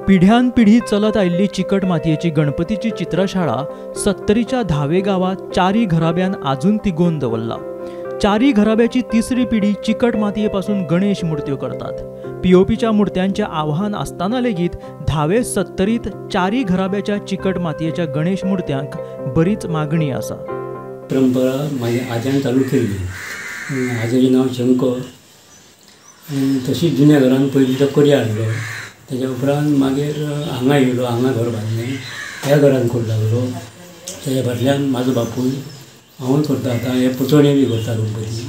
पिढ्यान पिढी चलत आयिल्ली चिकट मातयेची गणपतीची चित्रशाळा सत्तरीच्या धावे गांवात चारी घराब्यान आजून तिगोवन दवरला. चारी घराब्याची तिसरी पिढी चिकट मातये पासून गणेश मूर्त्यो करतात. पीओपीच्या मूर्त्यांचें आव्हान आसतना लेगीत धावे सत्तरीत चारी घराब्याच्या चिकट मातयेच्या गणेश मूर्त्यांक बरीच मागणी आसा. परंपरा माझ्या आज्यान चालू केल्ली. आज्याचें नांव शंकर. तशीच जुन्या घरान पयलीं तो करया हाडलो. तेज्या उपरांत मागीर हांगा येयलो, हांगा घर बांदलें, ह्या घरान करूं लागलो. तेज्या फाटल्यान म्हाजो बापूय हांवूय करता. आतां हे पुतणे बी करता गणपती.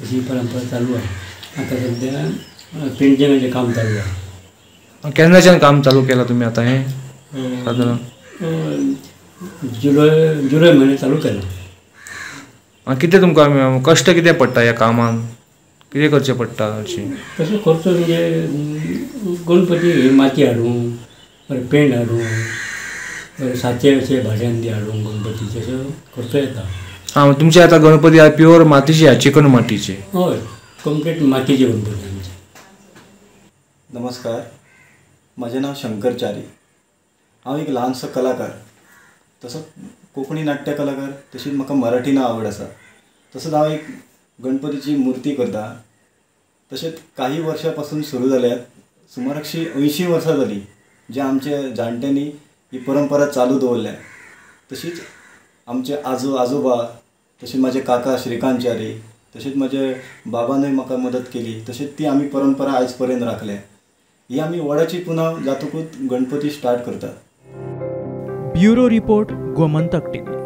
तशी परंपरा चालू आसा. आतां सद्या पेंटिंगाचें काम चालू आसा. केन्नाच्यान काम चालू केलां तुमी आतां हें? सादारण जुलय म्हयन्याक चालू केलां. कितें तुमकां कश्ट कितें पडटा ह्या कामान? कितें करचें पडटा अशें? तसो खर्च म्हणजे गणपती ही माती हाडूंक, बरें पेंट हाडूंक, बरें साचे अशे भाड्यान बी हाडूंक गणपतीचे अशें खर्च येता. आं, तुमचे आतां गणपती प्युअर मातीचे, चिकन मातीचे? हय, कंप्लीट मातीचे गणपती आमचे. नमस्कार, म्हजें नांव शंकर च्यारी. हांव एक ल्हानसो कलाकार. तसोच कोंकणी नाट्य कलाकार, तशीच म्हाका मराठीन आवड आसा. तसोच हांव एक गणपतीची मुर्ती करता. तशेंच काही वर्सां पासून सुरू जाल्यात, सुमार अशी 80 वर्सां जालीं जे आमच्या जाणट्यांनी ही परंपरा चालू दवरल्या. तशीच आमचे आजो आजोबा, तशेंच म्हाजे काका श्रीकांत च्यारी, तशेंच म्हजे बाबानूय म्हाका मदत केली. तशेंच ती आमी परंपरा आयज पर्यंत राखल्या. ही आमी वडाची पुनव जातकूच गणपती स्टार्ट करतात. Bureau report, Gomantak TV.